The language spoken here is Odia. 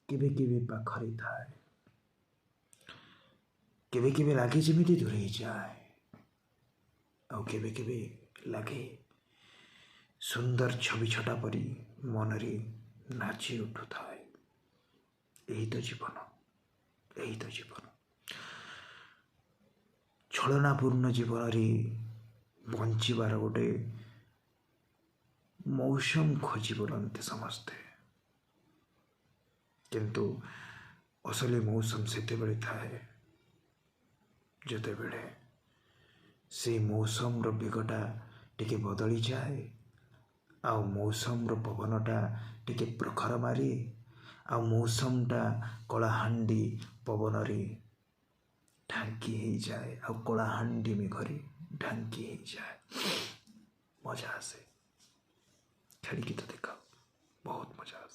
କେବେ କେବେ ପାଖରେ ଥାଏ, କେବେ କେବେ ଲାଗେ ଯେମିତି ଦୂରେଇ ଯାଏ, ଆଉ କେବେ କେବେ ଲାଗେ ସୁନ୍ଦର ଛବି ଛଟା ପରି ମନରେ ନାଚି ଉଠୁଥାଏ। ଏହି ତ ଜୀବନ, ଏହି ତ ଜୀବନ। ଛଳନାପୂର୍ଣ୍ଣ ଜୀବନରେ ବଞ୍ଚିବାର ଗୋଟେ ମୌସମ ଖୋଜି ବୁଲନ୍ତି ସମସ୍ତେ, କିନ୍ତୁ ଅସଲି ମୌସମ ସେତେବେଳେ ଥାଏ ଯେତେବେଳେ ସେଇ ମୌସମର ବେଗଟା ଟିକେ ବଦଳିଯାଏ, ଆଉ ମୌସମର ପବନଟା ଟିକେ ପ୍ରଖର ମାରେ, ଆଉ ମୌସମଟା କଳାହାଣ୍ଡି ପବନରେ ଢାଙ୍କି ହେଇଯାଏ, ଆଉ କଳାହାଣ୍ଡି ମେଘରେ ଢାଙ୍କି ହେଇଯାଏ। ମଜା ଆସେ। ଖେଳିକି ତ ଦେଖ, ବହୁତ ମଜା ଆସେ।